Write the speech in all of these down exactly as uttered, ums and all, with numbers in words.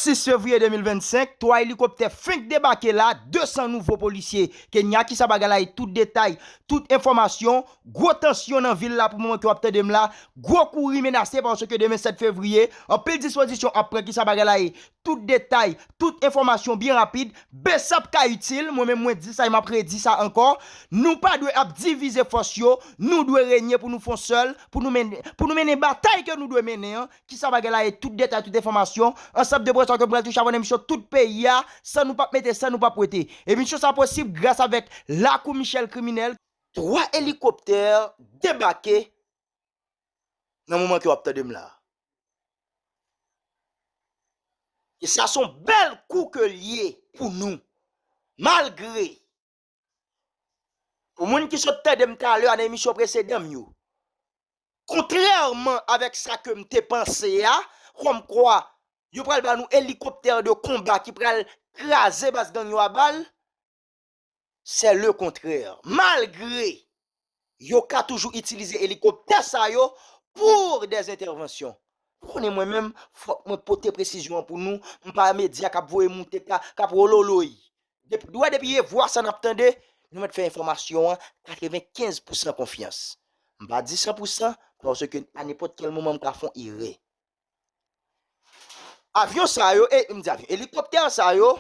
Sis fevriye de mil vennsenk, twa elikoptè fenk debake la, de san nouvo polisye. Kenya, kisa bagay la ye? Tout detay, tout enfòmasyon, gwo tansyon nan vil la pou moman ke w ap tande m la, gwo kouri menase paske demen sèt fevriye, anpil dispozisyon ap pran, kisa bagay la ye? Tout detay, tout enfòmasyon byen rapid, Bsap ka itil, mwen menm mwen di sa e m ap redi sa ankò, nou pa dwe ap divize fòs yo, nou dwe renye pou nou fè yon sèl, pou nou mennen, pou nou mennen batay ke nou dwe mennen an, kisa bagay la ye, tout detay, tout enfòmasyon, ansanm de pwèsyon ke m pral touche avè nan misyon tout peyi a, san nou p ap mete, san nou p ap wete. E misyon sa posib gras avèk Lakou Michèl Kriminèl. Twa elikoptè debake nan moman ke w ap tande m la. E sa se yon bèl kou ke l ye pou nou. Malgre Pou moun ki sot tande m talè a nan emisyon presedan m yo, kontrèman avèk sa ke m te panse a, kòmkwa yo pral ba nou elikoptè de konba ki pral kraze baz gang yo a bal, c'est le contraire. Malgre yo ka toujou itilize elikoptè sa yo pour des interventions. Ou konnen mwen menm, fòk mwen pote presizyon an pou nou, m pa medya k ap voye moute, k ap wololoy. Depi, w wè depi e vwa sa n ap tande, nou mèt fè enfòmasyon an katrevenkenz pousan konfyans. M pa di san pousan, paske a nenpòt kèl moman m ka fè yon erè. Avyon sa yo, e, m di avyon, elikoptè sa yo,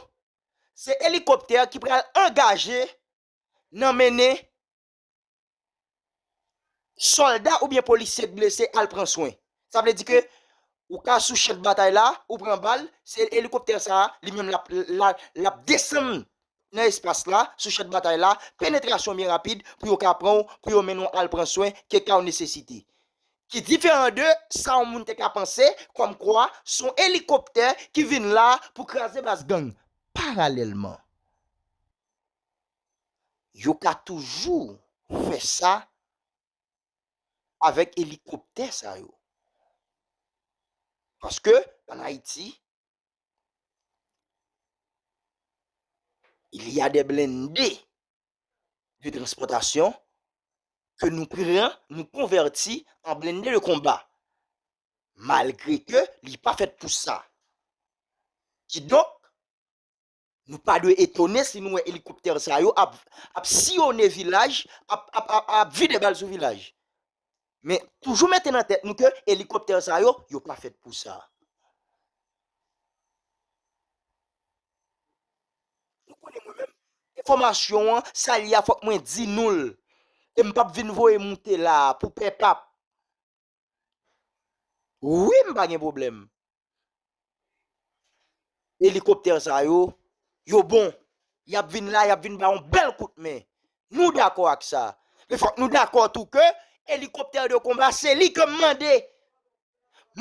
se elikoptè ki pral angaje nan mennen sòlda oubyen polisye k blese al pran swen. Sa vle di ke ou ka sou chan batay la, ou pran bal, se elikoptè sa a, li menm l ap, l ap, l ap desann nan espas la, sou chan batay la, penetrasyon byen rapid, pou yo ka pran w, pou yo mennen w al pran swen, ke ka w nesesite. Ki diferan de sa yon moun te ka panse, kòmkwa se yon elikoptè ki vin la pou kraze baz gang. Paralèlman, yo ka toujou fè sa avèk elikoptè sa yo. Paske, an Ayiti, il y a des blindés de transportation que nous prenons, nous convertis en blindés de combat. Malgre ke li pa fèt pou sa. Kidonk, nou pa dwe etone si nou wè elikoptè sa yo ap, ap siyonnen vilaj, ap, ap, ap, ap vide bal sou vilaj. Men, toujou mete nan tèt nou ke elikoptè sa yo, yo pa fèt pou sa. Nou konnen mwen menm, enfòmasyon an, sa l ye a, fòk mwen di nou l. E m p ap vin voye moute la pou pèpap. Wi, m pa gen pwoblèm. Elikoptè sa yo, yo bon. Y ap vin la, y ap vin ba yon bèl kout men. Nou dakò ak sa. Men fòk nou dakò tou ke elikoptè de konba, se li ke m mande.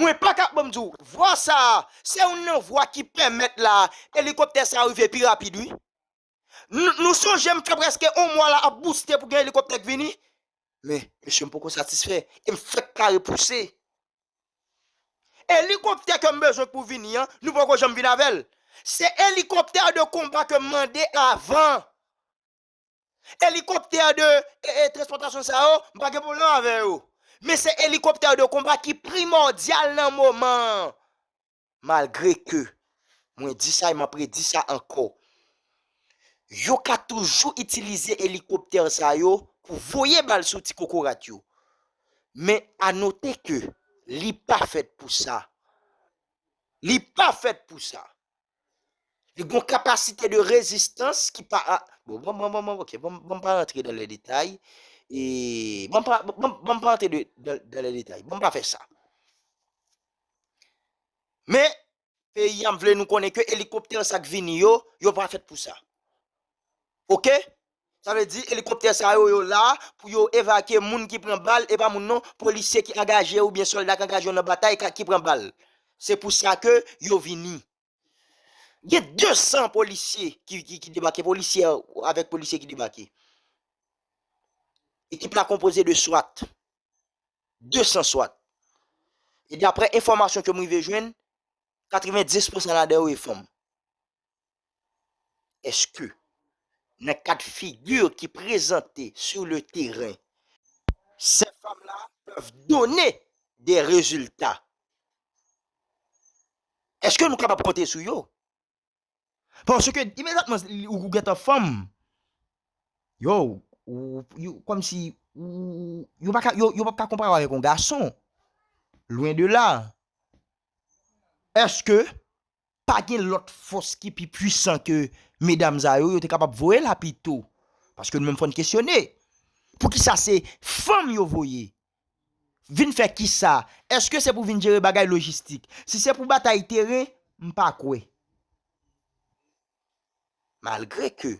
Mwen pa ka, ban m di w, vwa sa a, se youn nan vwa ki pèmèt la, elikoptè sa a rive pi rapid, wi. Nou, nou sonje m fè prèske yon mwa la ap bouste pou gen elikoptè k vini. Men, mesye, m poko satisfè. E m fèk ka repouse. Elikoptè ke m bezwen pou vini an, nou poko janm vin avè l. Se elikoptè de konba ke m mande avan. Elikoptè de, e, e, transpòtasyon sa yo, m pa gen pwoblèm avè yo. Men se elikoptè de konba ki primòdyal nan moman an. Malgre ke, mwen di sa e m ap redi sa ankò, yo ka toujou itilize elikoptè sa yo pou voye bal sou ti kokorat yo. Men a note ke li pa fèt pou sa. Li pa fèt pou sa. Li gon kapasite de rezistans ki pa a, bon, bon, bon, bon, bon, ok, bon, bon, m pa rantre dans les détails. E, bon, m pa, bon, bon, m pa rantre de, dans, dans les détails. Bon, m pa fè sa. Men, peyi a, m vle nou konnen ke elikoptè sa k vini yo, yo pa fèt pou sa. Ok? Sa vle di, elikoptè sa yo, yo la pou yo evakye moun ki pran bal, e pa moun non, polisye ki angaje oubyen sòlda ki angaje yo nan batay ka, ki pran bal. Se pou sa ke yo vini. Gen de san polisye ki, ki, ki debake, polisye avèk polisye ki debake. Ekip la konpoze de swat. De san swat. E daprè enfòmasyon ke m rive jwenn, katrevendis pousan ladan yo e fanm. Èske, nan kad figi ki prezante sur le terrain, ces femmes-là peuvent donner des résultats? Èske nou kapab konte sou yo? Paske imedyatman ou, ou gentan fanm, yo, ou, yo, kòmsi, ou, yo pa ka, yo, yo p ap ka konpare w avèk yon gason. Lwen de la. Èske pa gen lòt fòs ki pi pwisan ke medam sa yo, yo te kapab voye la pito? Paske nou menm fò n kesyone. Poukisa se fanm yo voye? Vin fè kisa? Èske se pou vin jere bagay lojistik? Si se pou batay teren, m pa kwè. Malgre ke,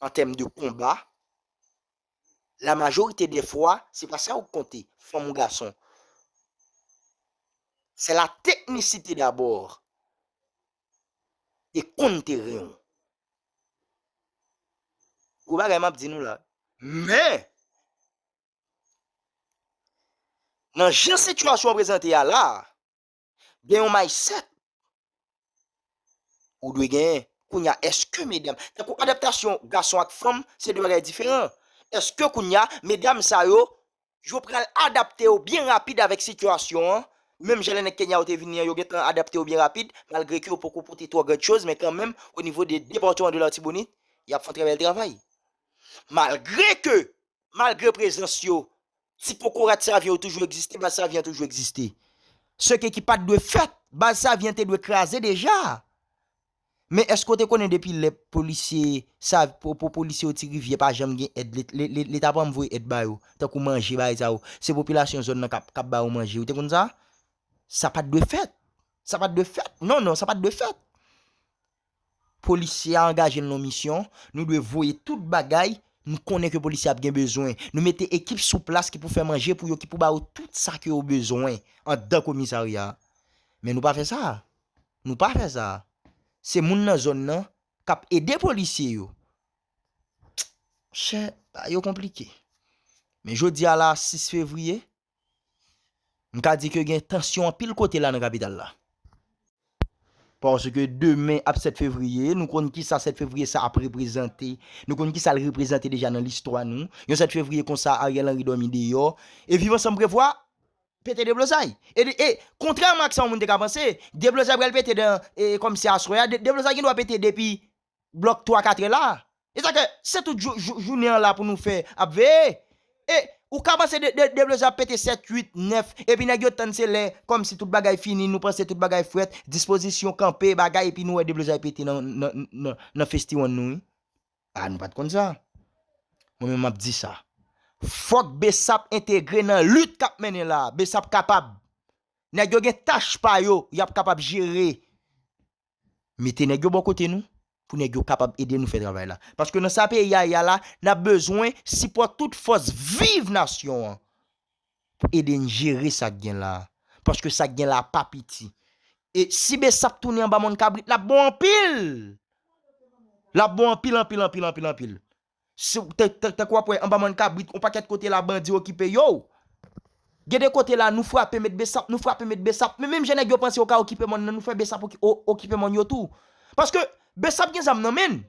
an tèm de konba, la majorite dè fwa, se pa sa ou konte, fanm ou gason. Se la teknisite dabò e konn teren w. Gwo bagay m ap di nou la. Men, nan jan sitiyasyon an prezante a la, gen yon mindset ou dwe genyen. Kounye a, èske medam, tankou adaptasyon gason ak fanm, se de bagay diferan. Èske kounye a, medam sa yo, yo pral adapte yo byen rapid avèk sitiyasyon an? Menm jan lè nèg Kenya yo te vini an, yo gentan adapte yo byen rapid, malgre ke yo poko pote twò grand choz, men kanmenm, o nivo de depatman de Latibonit, y ap fè yon trè bèl travay. Malgre ke, malgre prezans yo, ti kokorat Savyen yo toujou egziste, baz Savyen an toujou egziste. Seke ki pa t dwe fèt, baz Savyen te dwe kraze deja. Men èske w te konnen depi lè polisye, sa, po, po, polisye yo Ti Rivyè pa janm gen èd, le, le, le, Leta pa janm voye èd ba yo, tankou manje, bagay sa yo? Se popilasyon zòn nan k ap, k ap ba yo manje. Ou te konn sa? Sa pa t dwe fèt. Sa pa t dwe fèt. Non, non, sa pa t dwe fèt. Polisye a angaje l nan yon misyon, nou dwe voye tout bagay nou konnen ke polisye ap gen bezwen. Nou mete ekip sou plas ki pou fè manje pou yo, ki pou ba yo tout sa ke yo bezwen anndan komisarya a. Men nou pa fè sa. Nou pa fè sa. Se moun nan zòn nan k ap ede polisye yo. Chè, bagay yo konplike. Men jodi a la, sis fevriye, m ka di ke gen tansyon anpil kote la nan kapital la. Paske demen ap sèt fevriye, nou konn kisa sèt fevriye sa ap reprezante. Nou konn kisa l reprezante deja nan listwa nou. Yon sèt fevriye konsa, Ariel Henry dòmi deyò. E Viv Ansanm prevwa pete deblozay. E, e kontrèman ak sa yon moun te ka panse, deblozay pral pete dan, e, kòmsi aswè a, de, deblozay gen dwa pete depi blòk twa, katrè la. E sa ke se tout jou, jou, jounen an la pou nou fè ap veye. E ou ka panse de, de, deblozay ap pete sèt, uit, nèf, epi nèg yo tann se lè kòmsi tout bagay fini, nou panse tout bagay frèt, dispozisyon kanpe, bagay, epi nou wè deblozay pete nan, nan, nan, nan festiwann nou, wi. A, nou pa t konn sa. Mwen menm m ap di sa. Fòk BSAP entegre nan lit k ap mennen la. BSAP kapab. Nèg yo gen tach pa yo, y ap kapab jere. Mete nèg yo bò kote nou, pou nèg yo kapab ede nou fè travay la. Paske nan sa peyi a ye a la, n ap bezwen sipò tout fòs viv nasyon an pou ede n jere sa k gen la. Paske sa k gen la pa piti. E si BSAP tounen anba mòn kabrit, l ap bon anpil. L ap bon anpil, anpil, anpil, anpil, anpil. Si w, tan, tan, tankou w ap wè anba mòn kabrit, yon pakèt kote la bandi okipe yo. Gen de kote la, nou frape met BSAP, nou frape met BSAP. Men menm jan nèg yo panse yo ka okipe mòn nan, nou fè BSAP oki-, o-, okipe mòn yo tou. Paske BSAP gen zam nan men l.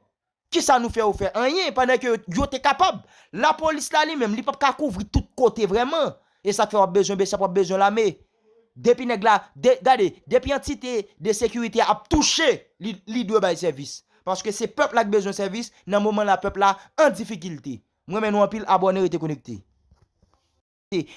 Kisa nou fè yo fè? Anyen, pandan ke yo te kapab. Lapolis la li menm, li p ap ka kouvri tout kote vrèman. E sa k fè w ap bezwen BSAP, w ap bezwen lame. Depi nèg la, de, gade, depi antite de sekirite a ap touche, li, li dwe bay sèvis. Paske se pèp la k bezwen sèvis, nan moman la pèp la an difikilte. M renmen nou anpil, abòne, rete konekte.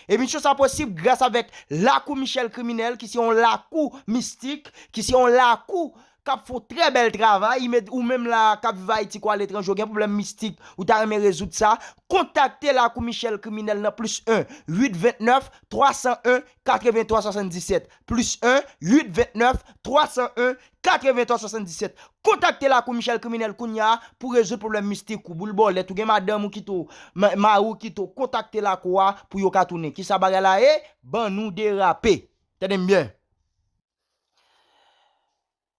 Emisyon sa posib gras avèk Lakou Michèl Kriminèl, ki se yon lakou mistik, ki se yon lakou k ap fè yon trè bèl travay. Ou menm la k ap viv Ayiti kou aletranje, ou gen pwoblèm mistik, ou ta renmen rezoud sa, kontakte Lakou Michèl Kriminèl nan plis en, uit vennèf, twa san en, katrevenntwa swasanndisèt, plis en, uit vennèf, twa san en, katrevenntwa swasanndisèt. Kontakte Lakou Michèl Kriminèl kounye a pou rezoud pwoblèm mistik ou, boul bòlèt, ou gen madanm ou kite w, ma-, mari w kite w, kontakte lakou a pou yo ka tounen. Kisa bagay la ye? Ban nou derape. Tande m byen.